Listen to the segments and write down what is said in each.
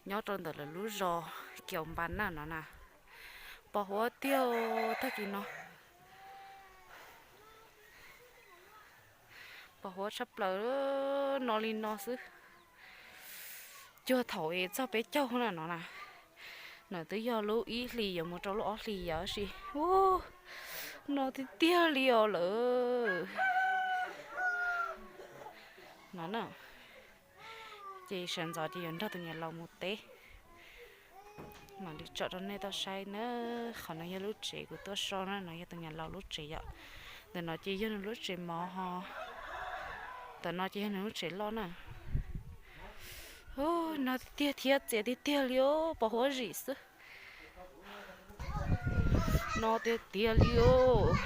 Nyob rau ntawm lawv lub zos Kiaus Npas Naj no na, pos huab tiag tag kis no. Pos huab tshaj plaws no li no xwb. Cuag thaum es txog peb caug na no na, no twb yog lub ib hlis yuav mus rau lub ob hlis yom, sis ub, no tiag tiag li os lawm. No na, ces sawv ntxov ces yuav nrog tus niam laus mus teb. Mam li tsom rau nej tau saib na. Qhov no yog lub tsev kuv tuaj so na, no yog tus niam laus lub tsev yom. Ntawm no ces yog nws lub tsev mov ho, ntawm no ces yog nws lub tsev loj na. Ub, no tiag tiag thiab txias tiag tiag li os, pos huab zim xwb. No tiag tiag li os.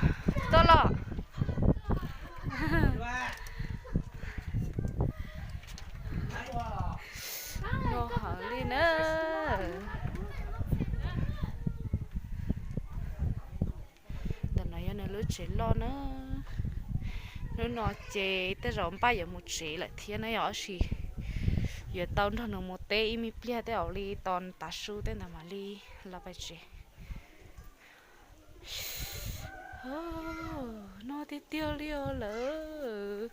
Txog los. No heev li na. Ntawm no yog nws lub tsev loj na. Hnub no ces tej zaum npaj yuav mus tsev lawm thiab na yom, tab sis yuav tau nrog nws mus teb ib me pliag tej zaum li tos tav su tej ntawd mam li los pais tsev. No tiag tiag li os lawm.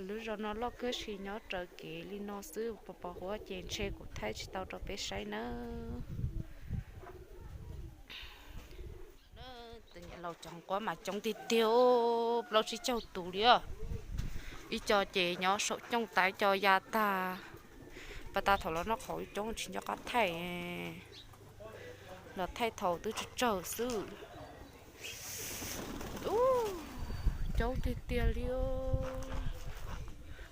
Lub zos no loj kawg, sis nyob raws kev li no xwb, pos pos huab ces ntshe kuv thaij tsis tau rau peb saib nawb. Tus niam laus cov nquab mas coob tiag tiag, plaub tsib caug tus li os. Ib co ces nyob saum cooj tas, ib co ya tag. Pas tas thaum los noj qhauv coob tsis nco qab thaij, los thaij thaum twb tsawg tsawg xwb. Ub, coob tiag tiag li.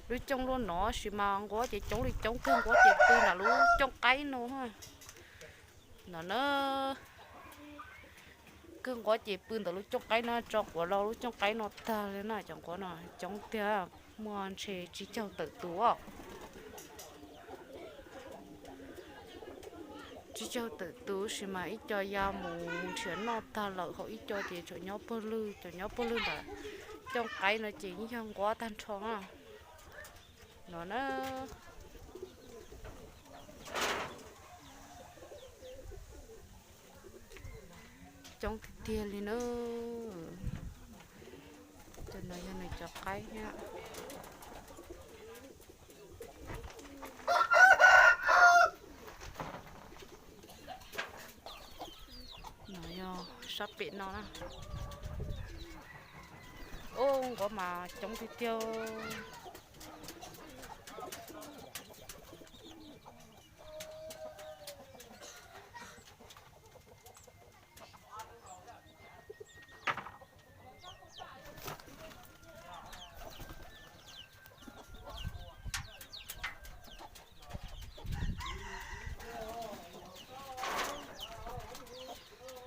Lub cooj luaj no sis mas nquab ces coob li coob kawg, nquab ces pw ntawm lub cooj qaib no. No na, kawg nquab ces pw ntawm lub cooj qaib no, tso quav los lub cooj qaib no tag li na. Cov nquab no coob tiag, muaj ntshe tsib caug tawm tus os. Tsib caug tawm tus sis mas ib co ya mus nrhiav noj tag lawm, hauv ib co ces tseem nyob pawg lwg, cov nyob pawg lwg ntawm cooj qaib no ces yeej yog nquab tag nrho na. No na, coob tiag tiag li na. Cov no yog nws cov qaib thiab. No yog sab pem no na. Ub, nquab mas coob tiag tiag.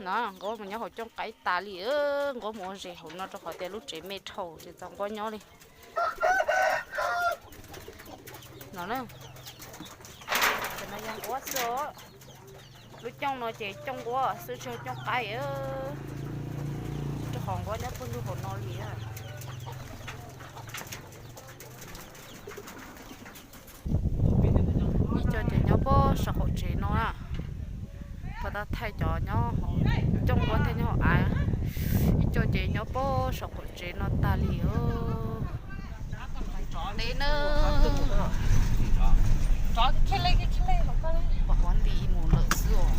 No nquab mus nyob hauv cooj qaib tas li, nquab mus ua zes hauv no rau qhov tias lub tsev me dhau tsis txaus nquab nyob li. No na, no yog nquab xwb. Lub cooj no ces cooj nquab xwb tsis yog cooj qaib, rau qhov nquab nyob pawg lug hauv no li. Ib co ces nyob puag saum qaum tsev no na. Puag ta thaij cov nyob hauv cooj nquab thiab nyob hauv av. Ib co ces nyob puag saum qaum tsev no tag li. Teb na, pom huab nti mus lawm xwb os.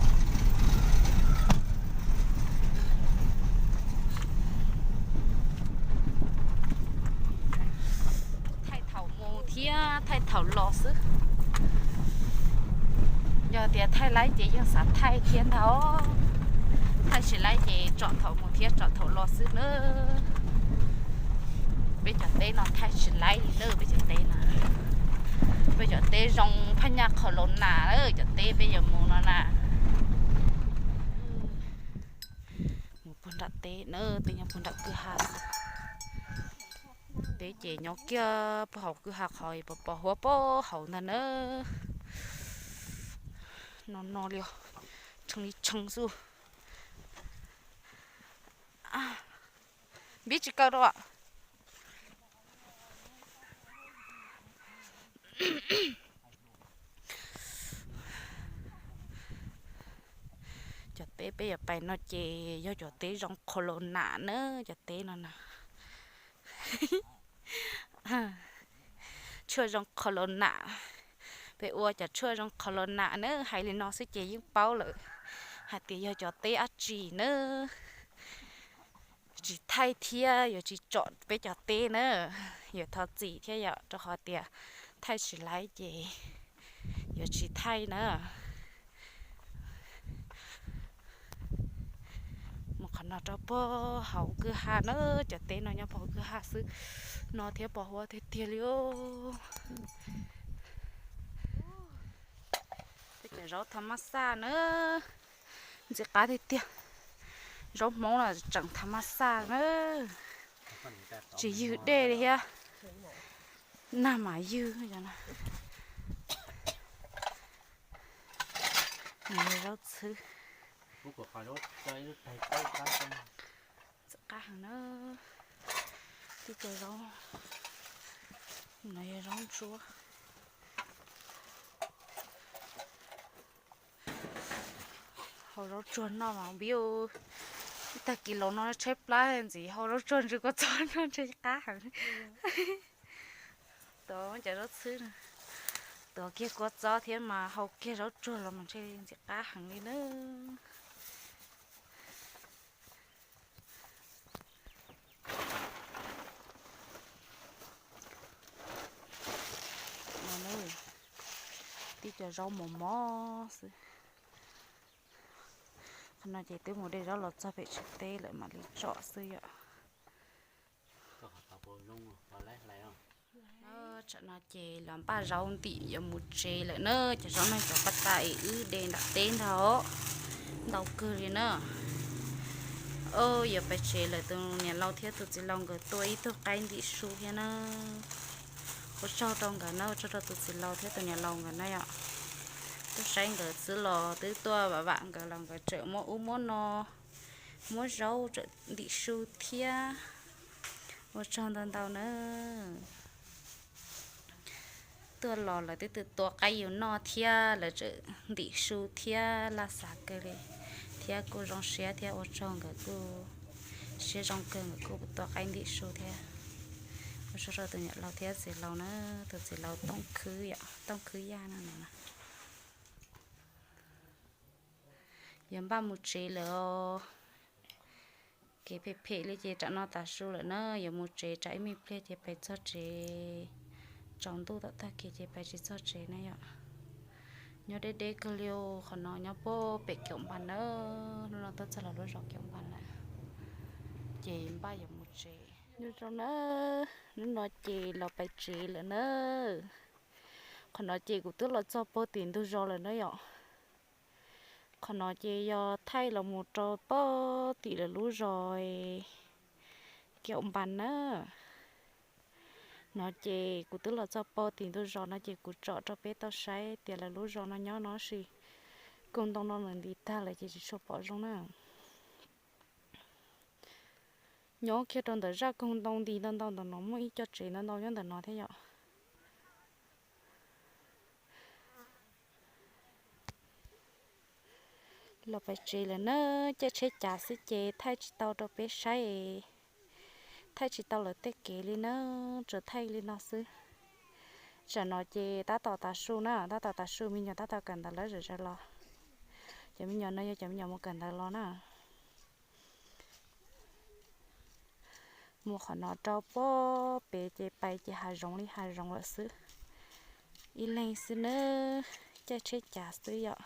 Thaij thaum mus thiab thaij thaum los xwb. Yog tias thaij laib ces yeej xav thaij thiab ntag. Thaij tsis laib ces tsom thaum mus thiab tsom thaum los xwb nawb. Peb cov teb no thaij tsis laib li na, peb cov teb na. Peb cov teb zoo phaj nyaj qhov laus nas lawm, cov teb peb yuav mus no na. Mus puag nram teb na, teb nyob puag nram kwj ha xwb. Teb ces nyob kiag puag hauv kwj ha qhov pos pos huab puag hauv ntag na. No no li, tshee li tshee xwb. Npib tsis kaw rau. Yuav pais no ces yog cov teb zoo qhov los nam na, cov teb no na. Tshuaj zoo qhov los nam. Peb ua cov tshuaj zoo qhov los nam na, hais li no xwb ces yeej paub lawm hais tias yog cov teb dab tsi na. Tsis thaij thiab yuav tsis tsom peb cov teb na, yuav thov txim thiab yom, rau qhov tias thaij tsis laib ces yuav tsis thaij na. Mus qhov no rau puag hauv kwj ha na, cov teb no nyob puag hauv kwj ha xwb, no thiab pos huab tiag tiag li. Peb cov zaub tha maj xaj na, ntxim qab tiag tiag. Zaub Hmoob los tseem tha maj xaj na, tsis ywg dej li thiab, nag mas ywg. Zaub txhwb, txim qab heev na. Tib co zaub no yog zaub ntsuab, hau zaub tsuag noj mas npiu. Ib tag kis laus no tshaib plab ntxiv, hau zaub tsuag ntsw kua txob noj ntshe qab heev. Tuav cov zaub txhwb, tuav kiag kua txob thiab mas hau kiag zaub tsuag los mas ntshe ntxim qab heev li na. Tib co zaub mos mos xwb. Qhov no ces twb mus de zaub los txog pem tsev teb lawm mam li tsom xwb yom. Tam no ces los npaj zaub ntim yuav mus tsev lawm na, cov zaub no cov paj tas es wb de nram teb ntag, ntau kawg li na. Yuav pais tsev lawm, tus niam laus thiab tus txiv laus nkawd tua ib tug qaib ntim su thiab na. Ua tsaug rau nkawd na, ua tsaug rau tus txiv laus thiab tus niam laus nkawd na yom. Tuaj saib nkawd xwb los twb tuaj vam vam nkawd los nkawd tseem muab ub muab no, muab zaub tseem ntim su thiab. Ua tsaug ntau ntau na. Tuaj los lawv twb tua qaib yus noj thiab lawv tseem ntim su thiab, laj xav kawg li, thiab kuj zoo siab thiab ua tsaug nkawd kuj siab zoo kawg nkawd kuj tua qaib ntim su thiab. Ua tsaug rau tus niam laus thiab txiv laus na, tus txiv laus Tooj Khwb yom, Tooj Khwb Yaj no na. Yuav npaj mus tsev lawm os. Kev phem phem li ces tsam no tav su lawm na, yuav mus tsev tsam ib me pliag ces pais txog tsev, tsaus ntuj tom tag kis ces pais tsis txog tsev na yom. Nyob deb deb kawg li, qhov no nyob puag pem Kaum Npas na, hnub no tuaj txog lawv lub zos Kaum Npas lawm, ces npaj yuav mus tsev. Nyob zoo na, hnub no ces los pais tsev lawm na. Qhov no ces kuv twb los txog puag tim ntug zos lawm na yom. Qhov no ces yog thaij los mus rau puag tim lawv lub zos Kaum Npas na. No ces kuv twb los txog puag tim ntug zos no ces kuv tsom rau peb tau saib tias lawv lub zos no nyob no, sis koog ntoo no nws ntis tag lawm ces tsis tshua pom zoo na. Nyob kiag rau ntawm zaj koog ntoo ntis ntau ntau ntawm no muaj ib co tsev ntau ntau nyob ntawm no thiab yom. Los pais tsev lawm na, caij tsheb cav xwb ces thaij tsis tau rau peb saib, thaij tsis tau lawv tej kev li na, tsuas thaij li no xwb. Tsam no ces tab tom tav su na, tab tom tav su, me nyuam tab tom kawm ntawv lawv zom zaws los. Cov me nyuam no yog cov me nyuam mus kawm ntawv los na. Mus qhov no rau puag pem ces pais ces hav zoov li hav zoov lawm xwb. Ib leeg xwb nawb, caij tsheb cav xwb yom.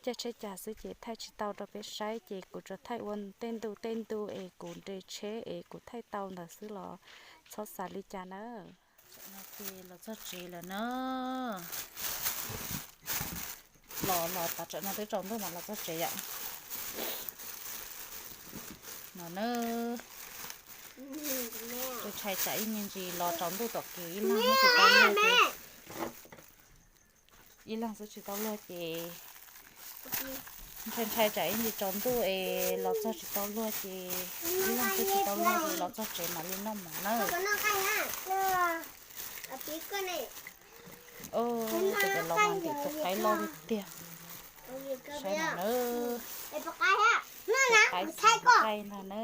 Caij tsheb cav xwb ces thaij tsis tau rau peb saib ces kuv tsuas thaij ua tej ntu tej ntu es kuv nres tsheb es kuv thaij tau ntawd xwb los txhob xav li cas na. Tam no ces los txog tsev lawm na. Los los tas tsam no twb tsaus ntuj mas los txog tsev yom. No na, ntshai tsam ib me ntsis los tsaus ntuj tom kev ib leeg xwb tsis tau luag ces, ib leeg xwb tsis tau luag ces, ntshai ntshai tsam ib ntsis tsaus ntuj es los txog tsis tau luag ces, ib leeg xwb tsis tau luag ces los txog tsev mam li noj mov na. Tus cov laus mas ntim tus qaib loj li tiag. Saib no na, qaib xyaw nqaij no na.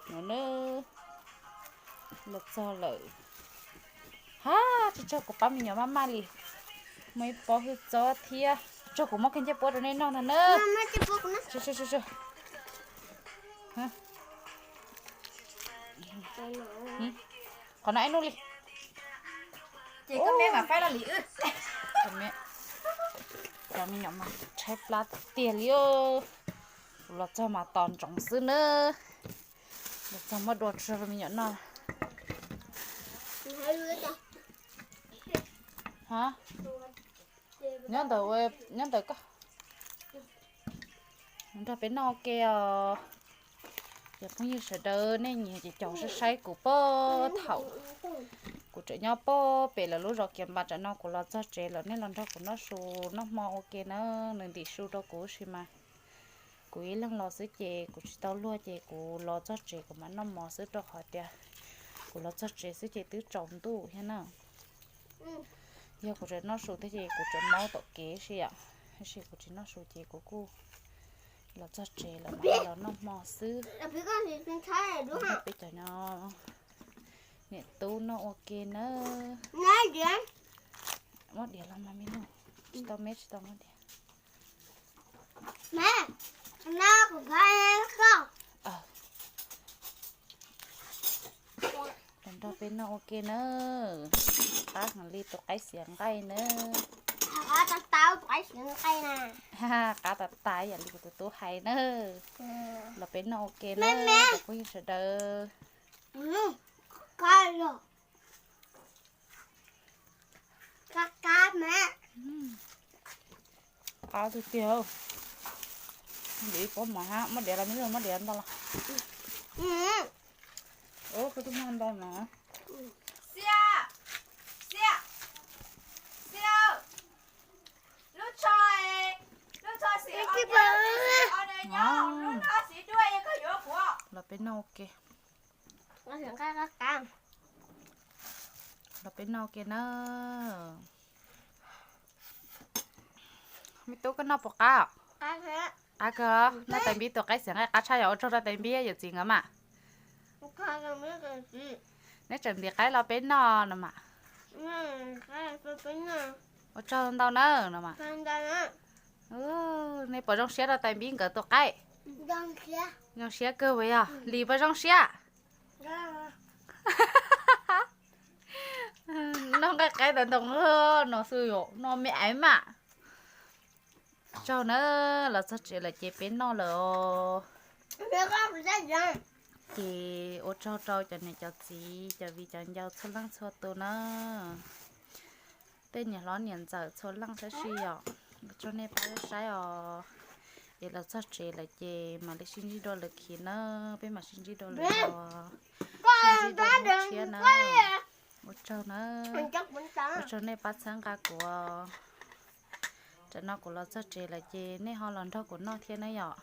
No na, los txog lawm. Ha, tsaug tsaug kuv pab me nyuam maj maj li. Muaj ib pob hwj txob thiab. Tsaug kuv muab khaub ncaws puab rau nej noj ntag na. Qhov no ib nub li. Ces koj me mas faib los li wb. Cov me nyuam mas tshaib plab tiag tiag li. Kuv los txog mas tos ntsoov xwb na. Los txog muab dua tsuag rau me nyuam noj. Nyob ntawm, nyob ntawm koj. Nrog peb noj ua ke os. Cov phooj ywg sawv daws nej nyiam ces caum saib saib kuv puag thaum kuv tseem nyob puag pem lawv lub zos Kiav Npas, tam no kuv los txog tsev lawm, nej los nrog kuv noj su noj hmo ua ke na. Nws ntim su rau kuv sis mas kuv ib leeg los xwb ces kuv tsis tau luag ces kuv los txog tsev kuv mam noj mov xwb rau qhov tias kuv los txog tsev xwb ces twb tsaus ntuj thiab na. Yog kuv tseem noj su thiab ces kuv tseem maub tom kev si yom, tab sis kuv tsis noj su ces kuv kuj los txog tsev lawm mam los noj hmo xwb. Peb cov no niam tub noj ua ke nawb. Muab diav los mas me nug, tsis tau me tsis tau muab diav. Los nrog peb noj ua ke nawb. Qab heev li tus qaib xyaw nqaij nawb. Qab tas tas yam li kuv tus tub hais nawb. Los peb noj ua ke nawb cov phooj ywg sawv daws. Qab tiag tiag. Ib pob mov hab, muab diav los me nug, muab diav ntau los. Koj tub muab ntau no. Xiab, Xiab, Xiab, lub tsho, lub tsho xim o, lub no xim dua, yog koj yuav kuv. Los peb noj ua ke. Los peb noj ua ke nawb. Me tub, koj noj puas qab? Qab kawg. Noj tais npib tus qaib xyaw nqaij qab tshaj, yog ua tsaug rau tais npib yawm txiv nkawd mas. Neb tseem ntim qaib los peb noj no mas. Ua tsaug ntau nawb no mas. Nej puas zoo siab rau tais npib nkawd tus qaib? Zoo siab kawg puas yog? Lis puas zoo siab? Noj nqaij qaib tau ntoo no xwb yom, no me aiv mas. Tsaug nawb, los txog tsev lawm ces peb noj lawm os. Ces ua tsaug rau cov niam cov txiv, cov viv cov ncaus txhua leej txhua tus na. Tej niam hlob niam ntxawm txhua leej saib sib yom, ua tsaug nej pab saib os. Es los txog tsev lawm ces mam li sib ntsib dua lwm khiv na, peb mam sib ntsib dua lwm os. Sib ntsib dua lwm tshiab na. Ua tsaug na. Ua tsaug nej pab txhawb nqa kuv. Tam no kuv los txog tsev lawm ces nej ho los nrog kuv noj thiab na yom.